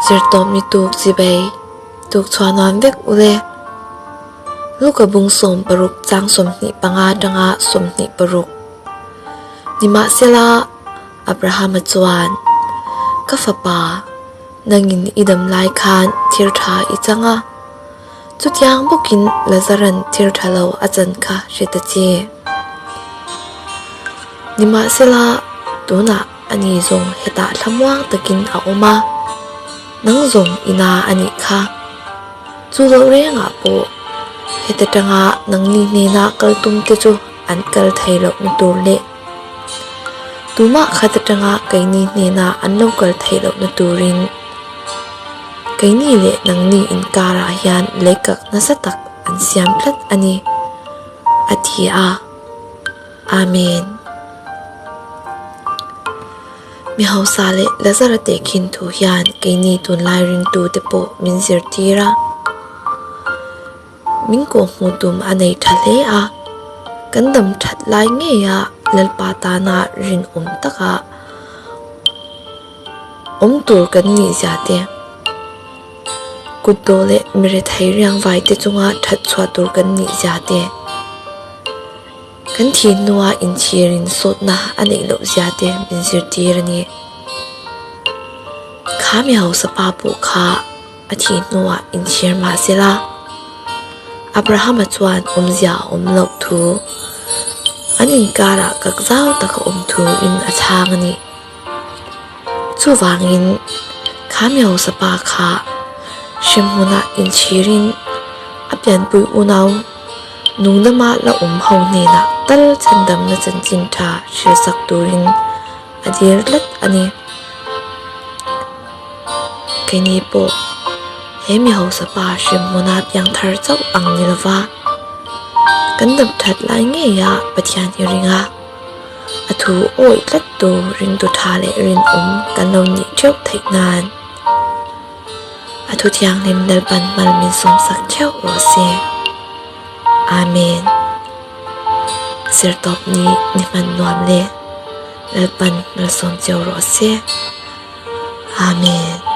Zirtawp ni tuk chibei tuk chhuah nuam vek ule. Luka bung 16 chang 25 atanga 26. Nimahsela, Abrahama chuan, Ka fapa, nangin i dam lai khan thil tha i chang a, chutiang bawkin Lazaran thil tha lo a chan kha hre ta che. Nimahsela, tunah ani zawng hetah thlamuang takin a awm a, nang zawng i na a nih kha. Chu loh rengah pawh heta tanga nangni hnena kal tum te chu an kal thei lohna tur leh tumah khat atanga keini hnena an lo kal theih lohna turin keini leh nangni inkarah hian leikak nasa tak an siam tlat a ni, a ti a. Amen. Mi hausa leh Lazara tehkhin thu hian keini tunlai ringtute pawh min zirtir a. Min kawhhmuh tum a nei tha hle a, kan dam that lai ngeia Lalpa tana rinawm taka awm tur kan nih zia te, kut dawh leh mirethei riangvai te chunga that chhuah tur kan nih zia te, kan thih hnua inchhirin sawtna a neih loh zia te min zirtir a ni. Kha mi hausa pa pawh kha. A thih hnuah inchhir mah sela, Abrahama chuan awmzia a awm loh thu, an inkarah kak zau tak a awm thuin a chhang a ni. Chuvangin, kha mi hausa pa kha hremhmunah inchhirin a pianpui unau nungdama la awm ho hnenah tal chhandamna chanchin tha hrilsak turin a dil tlat a ni. Keini pawh he mi hausa pa hremhmuna piang thar chauh ang ni lova, kan dam that lai ngeia Pathian hi ring a, a thu awih tlat tu ringtu tha leh rinawm kan lo nih theuh theih nan a thu thianghlim Lalpan hmal min sawmsak theuh rawh se. Amen. Zirtawp ni ni hman nuam le Lalpan malsawm cheu rawh se. Amen.